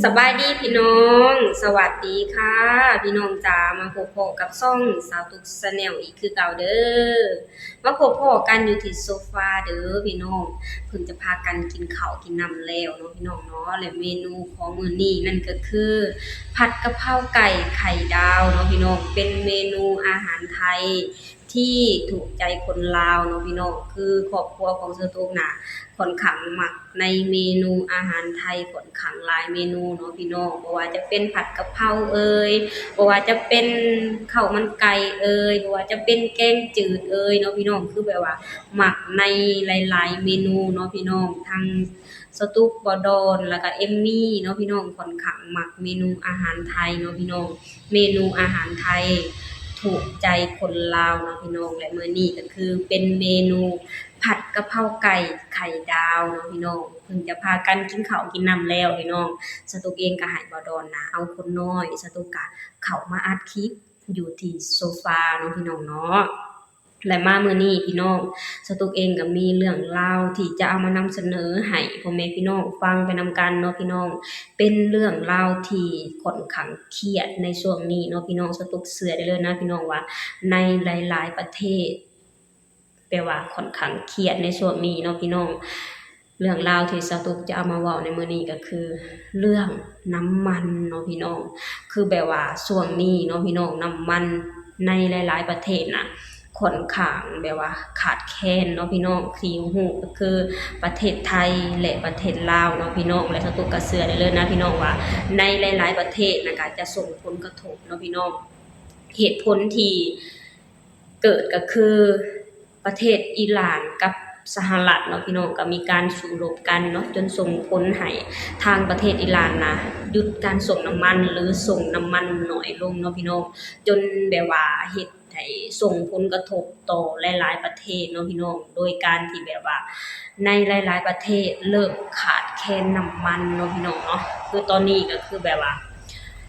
ສະບາຍດີພີ່ນ້ອງ ສະຫວັດດີຄ່ະພີ່ນ້ອງຈ໋າ ມາພົບພໍ້ກັບຊ່ອງສາວຕຸກ Channel ອີກຄືເກົ່າເດີ້. ມາພົບພໍ້ກັນຢູ່ທີ່ໂຊຟາເດີ້ພີ່ນ້ອງ. ເພິ່ງຈະພາກັນກິນເຂົ້າກິນນ້ຳແລ້ວເນາະພີ່ນ້ອງເນາະ ແລະ ເມນູຂອງມື້ນີ້ນັ້ນກໍຄື ຜັດກະເພົາໄກ່ໄຂ່ດາວເນາະພີ່ນ້ອງ ເປັນເມນູອາຫານໄທ ທີ່ຖືກໃຈຄົນລາວເນາະພີ່ນ້ອງ. ຄືຄອບຄົວຂອງສາວຕຸກນະ ຂ້ອນຂ້າງມັກໃນເມນູອາຫານໄທຂ້ອນຂ້າງຫຼາຍເມນູເນາະພີ່ນ້ອງ. ບໍ່ວ່າຈະເປັນຜັດກະເພົາເອີຍ, ບໍ່ວ່າຈະເປັນເຂົ້າມັນໄກ່ເອີຍ, ບໍ່ວ່າຈະເປັນແກງຈືດເອີຍເນາະພີ່ນ້ອງ. ຄືແບບວ່າມັກໃນຫຼາຍໆເມນູເນາະພີ່ນ້ອງ. ທັງ ສະຕຸກ ບໍ່ດອນ ແລ້ວກະເອມມີເນາະພີ່ນ້ອງ ຂ້ອນຂ້າງມັກເມນູອາຫານໄທເນາະພີ່ນ້ອງ. ເມນູອາຫານໄທຖືກໃຈຄົນລາວເນາະພີ່ນ້ອງ ແລະ ມື້ນີ້ກໍຄືເປັນເມນູຜັດກະເພົາໄກ່ໄຂ່ດາວເນາະພີ່ນ້ອງ. ເພິ່ງຈະພາກັນກິນເຂົ້າກິນນ້ຳແລ້ວພີ່ນ້ອງ ສະຕຸກເອງກໍໃຫ້ບໍ່ດອນນະ ເອົາຄົນນ້ອຍ ສະຕຸກກະເຂົ້າມາອັດຄລິບຢູ່ທີ່ໂຊຟາເນາະພີ່ນ້ອງເນາະ. ແລະ ມາມື້ນີ້ພີ່ນ້ອງ ສະຕຸກເອງກໍມີເລື່ອງລາວທີ່ຈະເອົາມານຳສະເໜີໃຫ້ພໍ່ແມ່ພີ່ນ້ອງຟັງໄປນຳກັນເນາະພີ່ນ້ອງ. ເປັນເລື່ອງລາວທີ່ຂ້ອນຂ້າງຄຽດໃນຊ່ວງນີ້ເນາະພີ່ນ້ອງ. ສະຕຸກເຊື່ອໄດ້ເລີຍນະພີ່ນ້ອງວ່າ ໃນຫຼາຍໆປະເທດ ແປວ່າຂ້ອນຂ້າງຄຽດໃນຊ່ວງນີ້ເນາະພີ່ນ້ອງ. ເລື່ອງລາວທີ່ສາວຕຸກຈະເອົາມາເວົ້າໃນມື້ນີ້ກໍຄືເລື່ອງນ້ຳມັນເນາະພີ່ນ້ອງ. ຄືແບບວ່າຊ່ວງນີ້ເນາະພີ່ນ້ອງ ນ້ຳມັນໃນຫຼາຍໆປະເທດນະ ຂ້ອນຂ້າງແບບວ່າຂາດແຄນເນາະພີ່ນ້ອງ. ທີ່ຮູ້ໆກໍຄືປະເທດໄທ ແລະ ປະເທດລາວເນາະພີ່ນ້ອງ. ແລະ ສາວຕຸກກໍເຊື່ອໄດ້ເລີຍນະພີ່ນ້ອງວ່າ ໃນຫຼາຍໆປະເທດນະ ກໍຈະສົ່ງຜົນກະທົບເນາະພີ່ນ້ອງ. ເຫດຜົນທີ່ ເກີດກໍຄືປະເທດອີຣານກັບສະຫະລັດເນາະພີ່ນ້ອງ ກໍມີການສູ້ລົບກັນເນາະ ຈົນສົ່ງຜົນໃຫ້ທາງປະເທດອີຣານນະ ຢຸດການສົ່ງນ້ຳມັນ ຫຼື ສົ່ງນ້ຳມັນໜ້ອຍລົງເນາະພີ່ນ້ອງ ຈົນແບບວ່າເຮັດໃຫ້ສົ່ງຜົນກະທົບຕໍ່ຫຼາຍໆປະເທດເນາະພີ່ນ້ອງ ໂດຍການທີ່ແບບວ່າ ໃນຫຼາຍໆປະເທດເລີ່ມຂາດແຄນນ້ຳມັນເນາະພີ່ນ້ອງເນາະ. ຄືຕອນນີ້ກໍຄືແບບວ່າ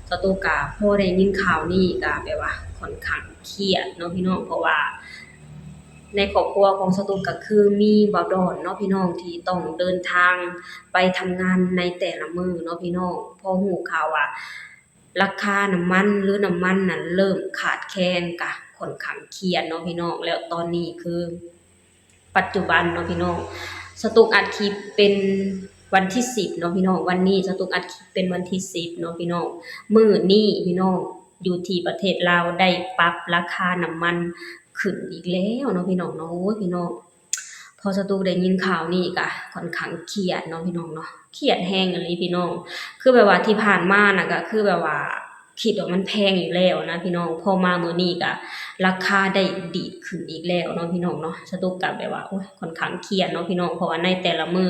ສາວຕຸກກະພໍໄດ້ຍິນຂ່າວນີ້ກະແບບວ່າຂ້ອນຂ້າງຄຽດເນາະພີ່ນ້ອງ ເພາະວ່າໃນຄອບຄົວຂອງສາວຕຸກກະຄືມີບ່າວດອນເນາະພີ່ນ້ອງ ທີ່ຕ້ອງເດີນທາງໄປທຳງານໃນແຕ່ລະມື້ເນາະພີ່ນ້ອງ. ພໍຮູ້ຂ່າວວ່າລາຄານ້ຳມັນ ຫຼື ນ້ຳມັນນັ້ນເລີ່ມຂາດແຄນ ກະຂ້ອນຂ້າງຄຽດເນາະພີ່ນ້ອງ. ແລ້ວຕອນນີ້ຄື ປັດຈຸບັນເນາະພີ່ນ້ອງ ສາວຕຸກອັດຄລິບເປັນວັນທີສິບເນາະພີ່ນ້ອງ ວັນນີ້ສາວຕຸກອັດຄລິບເປັນວັນທີສິບເນາະພີ່ນ້ອງ. ມື້ນີ້ພີ່ນ້ອງ ຢູ່ທີ່ປະເທດລາວໄດ້ປັບລາຄານ້ຳມັນຂຶ້ນອີກແລ້ວເນາະພີ່ນ້ອງເນາະ. ໂອ້ຍ ພີ່ນ້ອງ ພໍສາວຕຸກໄດ້ຍິນຂ່າວນີ້ກະຂ້ອນຂ້າງຄຽດເນາະພີ່ນ້ອງເນາະ ຄຽດແຮງອີ່ຫຼີພີ່ນ້ອງ. ຄືແບບວ່າທີ່ຜ່ານມານະ ກະຄືແບບວ່າ ຄິດວ່າມັນແພງຢູ່ແລ້ວນະພີ່ນ້ອງ ພໍມາມື້ນີ້ກະລາຄາໄດ້ດີດຂຶ້ນອີກແລ້ວເນາະພີ່ນ້ອງເນາະ. ສາວຕຸກກະແບບວ່າ ໂອ້ຍ ຂ້ອນຂ້າງຄຽດເນາະພີ່ນ້ອງ ເພາະວ່າໃນແຕ່ລະມື້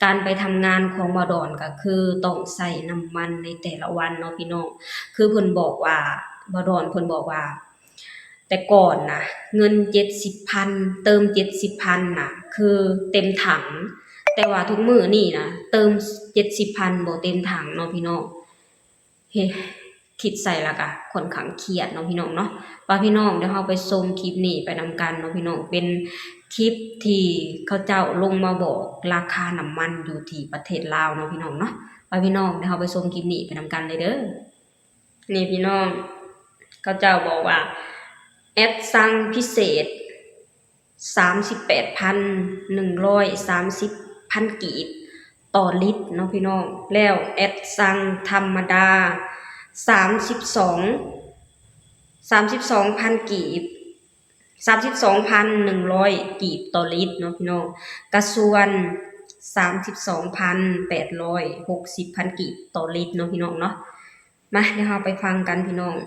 ການໄປທຳງານຂອງບ່າວດອນກະຄືຕ້ອງໃຊ້ນ້ຳມັນໃນແຕ່ລະວັນເນາະພີ່ນ້ອງ. ຄືເພິ່ນບອກວ່າ ບ່າວດອນເພິ່ນບອກວ່າ ແຕ່ກ່ອນນະ ເງິນເຈັດສິບພັນ ເຕີມເຈັດສິບພັນນະ ຄືເຕັມຖັງ ແຕ່ວ່າທຸກມື້ນີ້ນະ ເຕີມເຈັດສິບພັນບໍ່ເຕັມຖັງເນາະພີ່ນ້ອງ. ເຮັດ ຄິດໃສ່ແລ້ວກະຂ້ອນຂ້າງຄຽດເນາະພີ່ນ້ອງເນາະ. ປະພີ່ນ້ອງ ດຽວເຮົາໄປຊົມຄລິບນີ້ໄປນຳກັນເນາະພີ່ນ້ອງ ເປັນຄລິບທີ່ເຂົາເຈົ້າລົງມາບອກລາຄານ້ຳມັນຢູ່ທີ່ປະເທດລາວເນາະພີ່ນ້ອງເນາະ. ປະພີ່ນ້ອງ ດຽວເຮົາໄປຊົມຄລິບນີ້ໄປນຳກັນເລີຍເດີ້. ນີ້ພີ່ນ້ອງ ເຂົາເຈົ້າບອກວ່າ ແອດສັ່ງພິເສດ ສາມສິບແປດພັນໜຶ່ງຮ້ອຍສາມສິບພັນກີບຕໍ່ລິດເນາະພີ່ນ້ອງ ແລ້ວແອດສັ່ງທຳມະດາ ສາມສິບສອງ ສາມສິບສອງພັນກີບ ສາມສິບສອງພັນໜຶ່ງຮ້ອຍກີບຕໍ່ລິດເນາະພີ່ນ້ອງ ກະສ່ວນ ສາມສິບສອງພັນແປດຮ້ອຍຫົກສິບພັນກີບຕໍ່ລິດເນາະພີ່ນ້ອງເນາະ. ມາ ດຽວເຮົາໄປຟັງກັນພີ່ນ້ອງ.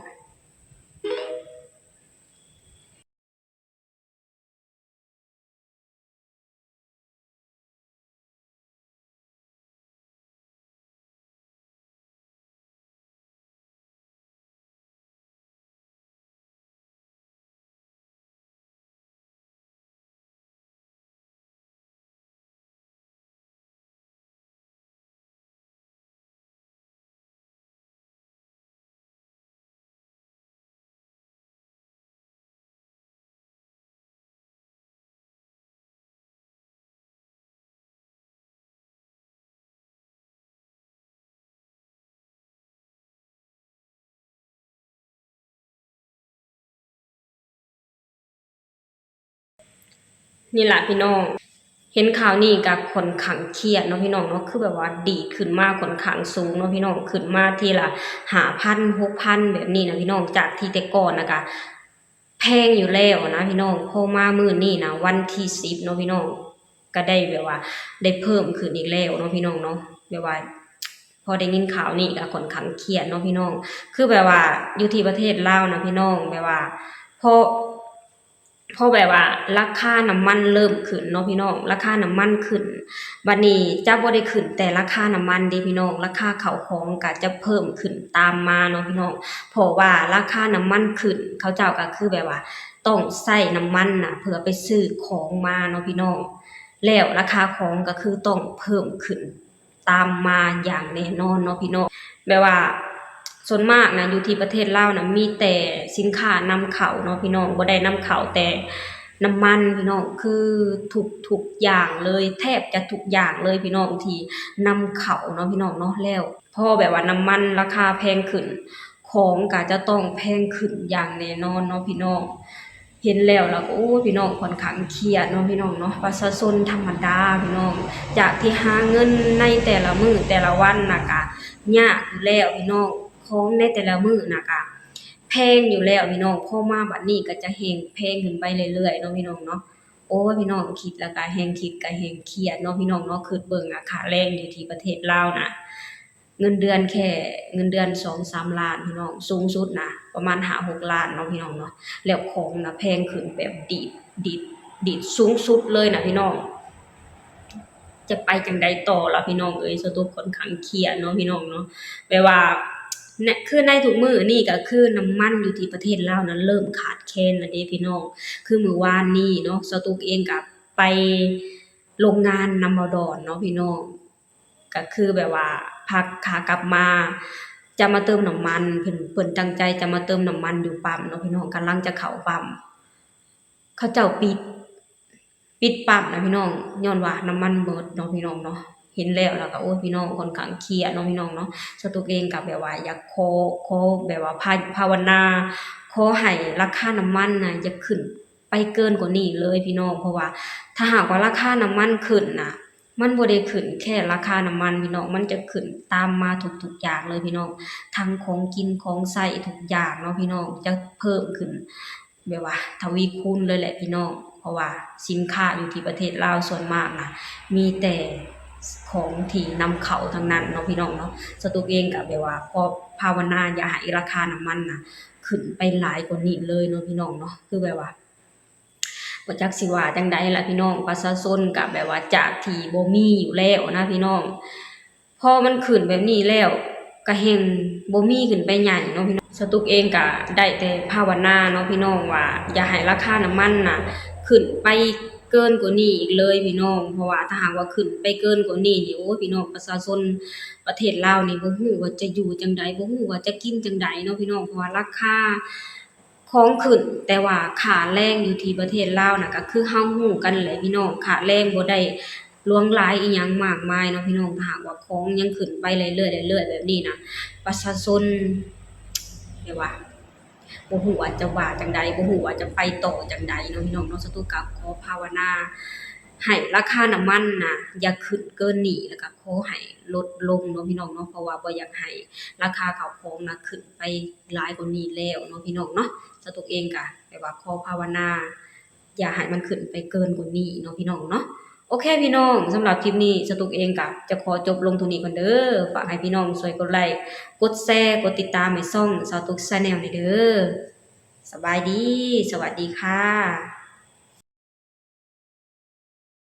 ນີ້ລະພີ່ນ້ອງ ເຫັນຂ່າວນີ້ກໍຂ້ອນຂ້າງຄຽດເນາະພີ່ນ້ອງເນາະ ຄືແບບວ່າດີດຂຶ້ນມາຂ້ອນຂ້າງສູງເນາະພີ່ນ້ອງ ຂຶ້ນມາທີລະຫ້າພັນ ຫົກພັນ ແບບນີ້ນະພີ່ນ້ອງ ຈາກທີ່ແຕ່ກ່ອນນະກະແພງຢູ່ແລ້ວນະພີ່ນ້ອງ ພໍມາມື້ນີ້ນະ ວັນທີສິບເນາະພີ່ນ້ອງ ກໍໄດ້ແບບວ່າໄດ້ເພີ່ມຂຶ້ນອີກແລ້ວເນາະພີ່ນ້ອງເນາະ ແບບວ່າ ພໍໄດ້ຍິນຂ່າວນີ້ກໍຂ້ອນຂ້າງຄຽດເນາະພີ່ນ້ອງ ຄືແບບວ່າຢູ່ທີ່ປະເທດລາວນະພີ່ນ້ອງ ແບບວ່າ ພໍ ພໍແບບວ່າລາຄານ້ຳມັນເລີ່ມຂຶ້ນເນາະພີ່ນ້ອງ ລາຄານ້ຳມັນຂຶ້ນ ບັດນີ້ຈະບໍ່ໄດ້ຂຶ້ນແຕ່ລາຄານ້ຳມັນເດ້ພີ່ນ້ອງ ລາຄາເຂົ້າຂອງກໍຈະເພີ່ມຂຶ້ນຕາມມາເນາະພີ່ນ້ອງ ເພາະວ່າລາຄານ້ຳມັນຂຶ້ນ ເຂົາເຈົ້າກໍຄືແບບວ່າຕ້ອງໃຊ້ນ້ຳມັນນະ ເພື່ອໄປຊື້ຂອງມາເນາະພີ່ນ້ອງ ແລ້ວລາຄາຂອງກໍຄືຕ້ອງເພີ່ມຂຶ້ນ ຕາມມາຢ່າງແນ່ນອນເນາະພີ່ນ້ອງ ແບບວ່າສ່ວນມາກນະ ຢູ່ທີ່ປະເທດລາວນະ ມີແຕ່ສິນຄ້ານຳເຂົ້າເນາະພີ່ນ້ອງ ບໍ່ໄດ້ນຳເຂົ້າແຕ່ນ້ຳມັນພີ່ນ້ອງ ຄືທຸກໆຢ່າງເລີຍ ແທບຈະທຸກຢ່າງເລີຍພີ່ນ້ອງ ທີ່ນຳເຂົ້າເນາະພີ່ນ້ອງເນາະ ແລ້ວພໍແບບວ່ານ້ຳມັນລາຄາແພງຂຶ້ນ ຂອງກໍຈະຕ້ອງແພງຂຶ້ນຢ່າງແນ່ນອນເນາະພີ່ນ້ອງ. ເຫັນແລ້ວລະກໍ ໂອ້ຍ ພີ່ນ້ອງ ຂ້ອນຂ້າງຄຽດເນາະພີ່ນ້ອງເນາະ ປະຊາຊົນທຳມະດາພີ່ນ້ອງ ຈາກທີ່ຫາເງິນໃນແຕ່ລະມື້ແຕ່ລະວັນນະກະຍາກຢູ່ແລ້ວພີ່ນ້ອງ ຂອງໃນແຕ່ລະມື້ນະກະແພງຢູ່ແລ້ວພີ່ນ້ອງ ພໍມາບັດນີ້ກໍຈະແຮ່ງແພງຂຶ້ນໄປເລື້ອຍໆເນາະພີ່ນ້ອງເນາະ ໂອ້ຍ ພີ່ນ້ອງ ຄິດລະກະແຮ່ງຄິດກະແຮ່ງຄຽດເນາະພີ່ນ້ອງເນາະ ຄິດເບິ່ງອະ ຄ່າແຮງຢູ່ທີ່ປະເທດລາວນະ ເງິນເດືອນແຄ່ເງິນເດືອນສອງສາມລ້ານພີ່ນ້ອງ ສູງສຸດນະປະມານຫ້າຫົກລ້ານເນາະພີ່ນ້ອງເນາະ ແລ້ວຂອງນະແພງຂຶ້ນແບບດີດ ດີດ ດີດສູງສຸດເລີຍນະພີ່ນ້ອງ ຈະໄປຈັ່ງໃດຕໍ່ລະພີ່ນ້ອງເອີຍ ສະຕຸກຂ້ອນຂ້າງຄຽດເນາະພີ່ນ້ອງເນາະ ແບບວ່າ ຄືໃນທຸກມື້ນີ້ກໍຄືນ້ຳມັນຢູ່ທີ່ປະເທດລາວນະເລີ່ມຂາດແຄນລະເດ້ພີ່ນ້ອງ ຄືມື້ວານນີ້ເນາະ ສະຕຸກເອງກໍໄປໂຮງງານນຳບ່າວດອນເນາະພີ່ນ້ອງ ກໍຄືແບບວ່າພັກຂາກັບມາ ຈະມາເຕີມນ້ຳມັນ ເພິ່ນ ເພິ່ນຕັ້ງໃຈຈະມາເຕີມນ້ຳມັນຢູ່ປ້ຳເນາະພີ່ນ້ອງ ກຳລັງຈະເຂົ້າປ້ຳ ເຂົາເຈົ້າປິດ ປິດປ້ຳນະພີ່ນ້ອງ ຍ້ອນວ່ານ້ຳມັນໝົດເນາະພີ່ນ້ອງເນາະ ເຫັນແລ້ວລະກໍ ໂອ້ຍ ພີ່ນ້ອງ ຂ້ອນຂ້າງຄຽດເນາະພີ່ນ້ອງເນາະ ສະຕຸກເອງກໍແບບວ່າຢາກຂໍ ຂໍແບບວ່າພາ ພາວະນາ ຂໍໃຫ້ລາຄານ້ຳມັນນະຢ່າຂຶ້ນ ໄປເກີນກວ່ານີ້ເລີຍພີ່ນ້ອງ ເພາະວ່າຖ້າຫາກວ່າລາຄານ້ຳມັນຂຶ້ນນະ ມັນບໍ່ໄດ້ຂຶ້ນແຄ່ລາຄານ້ຳມັນພີ່ນ້ອງ ມັນຈະຂຶ້ນຕາມມາທຸກໆຢ່າງເລີຍພີ່ນ້ອງ ທັງຂອງກິນຂອງໃຊ້ທຸກຢ່າງເນາະພີ່ນ້ອງ ຈະເພີ່ມຂຶ້ນແບບວ່າທະວີຄູນເລີຍແຫຼະພີ່ນ້ອງ ເພາະວ່າສິນຄ້າຢູ່ທີ່ປະເທດລາວສ່ວນມາກນະ ມີແຕ່ຂອງທີ່ນຳເຂົ້າທັງນັ້ນເນາະພີ່ນ້ອງເນາະ ສະຕຸກເອງກໍແບບວ່າຂໍພາວະນາຢ່າໃຫ້ລາຄານ້ຳມັນນະຂຶ້ນໄປຫຼາຍກວ່ານີ້ເລີຍເນາະພີ່ນ້ອງເນາະ ຄືແບບວ່າ ບໍ່ຈັກຊິວ່າຈັ່ງໃດລະພີ່ນ້ອງ ປະຊາຊົນກະແບບວ່າຈາກທີ່ບໍ່ມີຢູ່ແລ້ວນະພີ່ນ້ອງ ພໍມັນຂຶ້ນແບບນີ້ແລ້ວກະແຮ່ງບໍ່ມີຂຶ້ນໄປໃຫຍ່ເນາະພີ່ນ້ອງ ສະຕຸກເອງກະໄດ້ແຕ່ພາວະນາເນາະພີ່ນ້ອງວ່າ ຢ່າໃຫ້ລາຄານ້ຳມັນນະຂຶ້ນໄປເກີນກວ່ານີ້ອີກເລີຍພີ່ນ້ອງ ເພາະວ່າຖ້າຫາກວ່າຂຶ້ນໄປເກີນກວ່ານີ້ນີ້ ໂອ້ຍ ພີ່ນ້ອງ ປະຊາຊົນປະເທດລາວນີ້ບໍ່ຮູ້ວ່າຈະຢູ່ຈັ່ງໃດ ບໍ່ຮູ້ວ່າຈະກິນຈັ່ງໃດເນາະພີ່ນ້ອງ ເພາະວ່າລາຄາ ຂອງຂຶ້ນ ແຕ່ວ່າຄ່າແຮງຢູ່ທີ່ປະເທດລາວນະ ກໍຄືເຮົາຮູ້ກັນແຫຼະພີ່ນ້ອງ ຄ່າແຮງບໍ່ໄດ້ຫຼວງຫຼາຍອີ່ຫຍັງມາກມາຍເນາະພີ່ນ້ອງ ຖ້າຫາກວ່າຂອງຍັງຂຶ້ນໄປເລື້ອຍໆ ເລື້ອຍໆແບບນີ້ນະ ປະຊາຊົນແບບວ່າບໍ່ຮູ້ວ່າຈະວ່າຈັ່ງໃດ ບໍ່ຮູ້ວ່າຈະໄປຕໍ່ຈັ່ງໃດເນາະພີ່ນ້ອງເນາະ ສະຕຸກກໍຂໍພາວະນາໃຫ້ລາຄານ້ຳມັນນະຢ່າຂຶ້ນເກີນນີ້ ແລ້ວກໍຂໍໃຫ້ລົດລົງເນາະພີ່ນ້ອງເນາະ ເພາະວ່າບໍ່ຢາກໃຫ້ລາຄາເຂົ້າຂອງນະຂຶ້ນໄປ ຫຼາຍກວ່ານີ້ແລ້ວເນາະພີ່ນ້ອງເນາະ ສະຕຸກເອງກະແບບວ່າຂໍພາວະນາຢ່າໃຫ້ມັນຂຶ້ນໄປເກີນກວ່ານີ້ເນາະພີ່ນ້ອງເນາະ ໂອເຄພີ່ນ້ອງ ສຳລັບຄລິບນີ້ສະຕຸກເອງກະຈະຂໍຈົບລົງເທົ່ານີ້ກ່ອນເດີ ຝາກໃຫ້ພີ່ນ້ອງຊ່ວຍກົດໄລ ກົດແຊ ກົດຕິດຕາມໃຫ້ຊ່ອງສະຕຸກ Channel ແດ່ເດີ ສະບາຍດີ ສະຫວັດດີຄ່ະ.